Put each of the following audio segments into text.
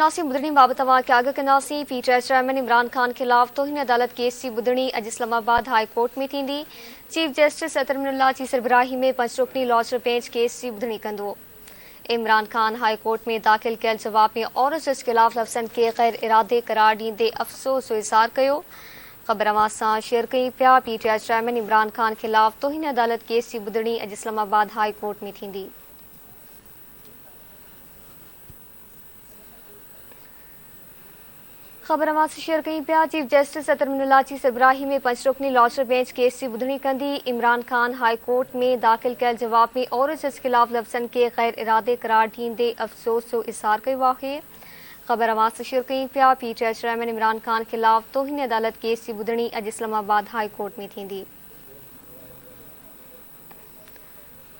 ٿينداسين. ٻڌڻي بابت اوهان کي آگاهه ڪنداسين. P T I chairman Imran Khan خلاف توهين عدالت ڪيس جي ٻڌڻي اڄ اسلام آباد هاء ڪورٽ ۾ ٿيندي. چيف جسٽس اطهر من الله جي سربراهي ۾ پنج رڪني لارجر بينچ ڪيس جي ٻڌڻي ڪندو. عمران خان هاء ڪورٽ ۾ داخل ڪيل جواب ۾ عورت جج خلاف لفظن کي غير ارادي قرار ڏيندي افسوس جو اظهار ڪيو. خبر اوهان سان شيئر ڪيون پيا. P T I chairman Imran Khan خلاف توهين عدالت ڪيس جي ٻڌڻي اڄ اسلام آباد هاء ڪورٽ ۾ ٿيندي. خبر اوهان سان شيئر ڪيون پيا. چيف جسٽس اطهر من الله جي سربراهي ۾ پنج رڪني لارجر بينچ ڪيس جي ٻڌڻي ڪندي. عمران خان هاء ڪورٽ ۾ داخل ڪيل جواب ۾ عورت جج خلاف لفظن کي غير ارادي قرار ڏيندي افسوس جو اظهار ڪيو آهي. خبر اوهان سان شيئر ڪيون پيا. P T I chairman Imran Khan خلاف توهين عدالت ڪيس جي ٻڌڻي اڄ اسلام آباد هاء ڪورٽ ۾ ٿيندي.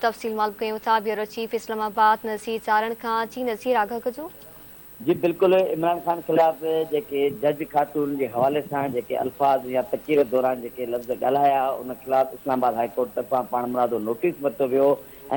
تفصيل معلوم ڪيون ٿا بيورو چيف اسلام آباد نذير چارڻ کان. جي نذير آگاهه ڪجو. جي بلڪل عمران خان خلاف جيڪي جج خاتون جي حوالي سان جيڪي الفاظ يا تقرير دوران جيڪي لفظ ڳالهايا ان خلاف اسلام آباد هاء ڪورٽ طرفان پاڻمرادو نوٽيس ورتو ويو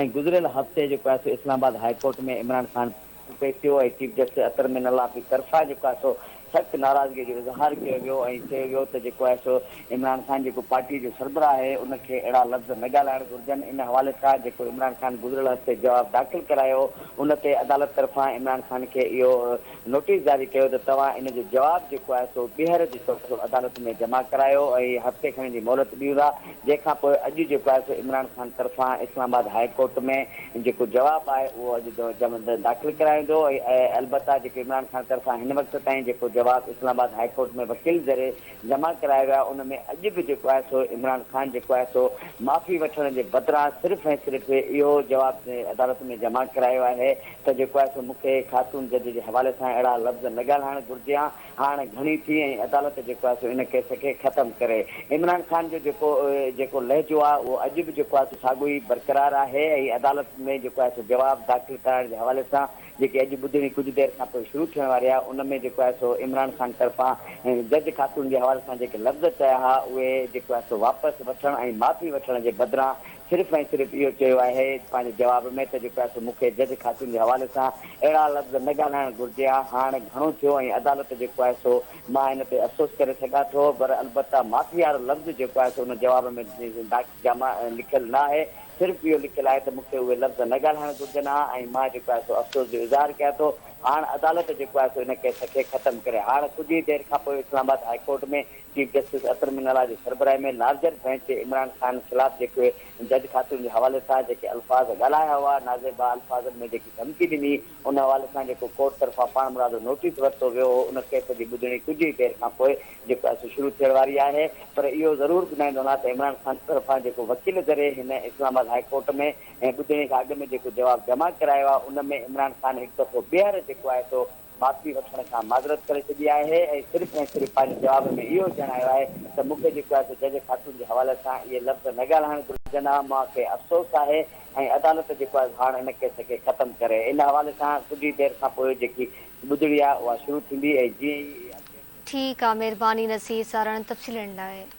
۽ گذريل هفتي جيڪو آهي سو اسلام آباد هاء ڪورٽ ۾ عمران خان پيش ٿيو ۽ چيف جسٽس اطهر من الله جي طرفان جيڪو آهي سو سخت ناراضگي جو اظهار ڪيو ويو ۽ چيو ويو ته جيڪو آهي سو عمران خان جيڪو پارٽي جو سربراهه آهي ان کي اهڙا لفظ نه ڳالهائڻ گهرجن. ان حوالي سان جيڪو عمران خان گذريل هفتي جواب داخل ڪرايو ان تي عدالت طرفان عمران خان کي اهو نوٽيس جاري ڪيو ته توهان ان جو جواب جيڪو آهي سو ٻيهر جيڪو آهي سو عدالت ۾ جمع ڪرايو ۽ هفتي کن جي مهلت ڏيون ٿا جنهن کان پوء اڄ جيڪو آهي سو عمران خان طرفان اسلام آباد هاء ڪورٽ ۾ جيڪو جواب آهي اهو اڄ داخل ڪرايو ويندو ۽ البته جيڪو عمران خان طرفان هن وقت تائين جيڪو جواب اسلام آباد هاء ڪورٽ ۾ وڪيل ذريعي جمع ڪرايا ويا ان ۾ اڄ به جيڪو آهي سو عمران خان جيڪو آهي سو معافي وٺڻ جي بدران صرف ۽ صرف اهو جواب عدالت ۾ جمع ڪرايو آهي ته جيڪو آهي سو مون کي خاتون جج جي حوالي سان اهڙا لفظ نه ڳالهائڻ گهرجي ها هاڻ گهڻي ٿي ۽ عدالت جيڪو آهي سو ان ڪيس کي ختم ڪري. عمران خان جو جيڪو جيڪو لهجو آهي اهو اڄ به جيڪو آهي سو ساڳيو ئي برقرار آهي ۽ عدالت ۾ جيڪو آهي سو جواب داخل ڪرائڻ جي حوالي سان جيڪي اڄ ٻڌڻي ڪجهه دير کان پوء شروع ٿيڻ واري آهي ان ۾ جيڪو آهي سو عمران خان طرفان جج خاتون جي حوالي سان جيڪي لفظ چيا ها اهي جيڪو آهي سو واپس وٺڻ ۽ معافي وٺڻ جي بدران صرف ۽ صرف اهو چيو آهي پنهنجي جواب ۾ ته جيڪو آهي سو مون کي جج خاتون جي حوالي سان اهڙا لفظ نه ڳالهائڻ گهرجي ها، هاڻ گهڻو ٿيو ۽ عدالت جيڪو آهي سو مان ان تي افسوس ڪري سگهان ٿو پر البته معافي وارو لفظ جيڪو آهي سو ان جواب ۾ جمع لکيل نه آهي صرف اهو لکيل آهي ته مون کي اهي لفظ نه ڳالهائڻ گهرجن ها ۽ مان جيڪو آهي سو افسوس جو اظهار ڪيان ٿو هاڻ عدالت جيڪو آهي سو ان ڪيس کي ختم ڪري. هاڻ ڪجهه ئي دير کانپوء اسلام آباد high court ۾ chief justice Athar من الله جي سربراهي ۾ لارجر بينچ عمران خان خلاف جيڪي جج خاتون جي حوالي سان جيڪي الفاظ ڳالهايا هئا، نازيبا الفاظن ۾ جيڪي ڌمڪي ڏني، ان حوالي سان جيڪو ڪورٽ طرفان پاڻمرادو نوٽيس ورتو ويو هو، ان ڪيس جي ٻڌڻي ڪجهه ئي دير کانپوء جيڪو آهي سو شروع ٿيڻ واري آهي پر اهو ضرور ٻڌائيندو هلان ته عمران خان طرفان جيڪو وڪيل ذريعي هن اسلام آباد هاء ڪورٽ ۾ ٻڌڻي کان اڳ ۾ جيڪو جواب جمع ڪرايو آهي ان ۾ عمران خان هڪ دفعو ٻيهر جيڪو آهي سو معافي وٺڻ کان معذرت ڪري ڇڏي آهي ۽ صرف ۽ صرف پنهنجي جواب ۾ اهو ڄاڻايو آهي ته مون کي جيڪو آهي سو جج خاتون جي حوالي سان اهي لفظ نه ڳالهائڻ گهرجن ها، مان کي افسوس آهي ۽ عدالت جيڪو آهي هاڻ ان ڪيس کي ختم ڪري. ان حوالي سان ڪجهه ئي دير کان پوء جيڪي ٻڌڻي آهي اها شروع ٿيندي ۽ جيئن ئي. ٺيڪ آ مھرباني نصير سارڻ تفصيل ڏيڻ لاء.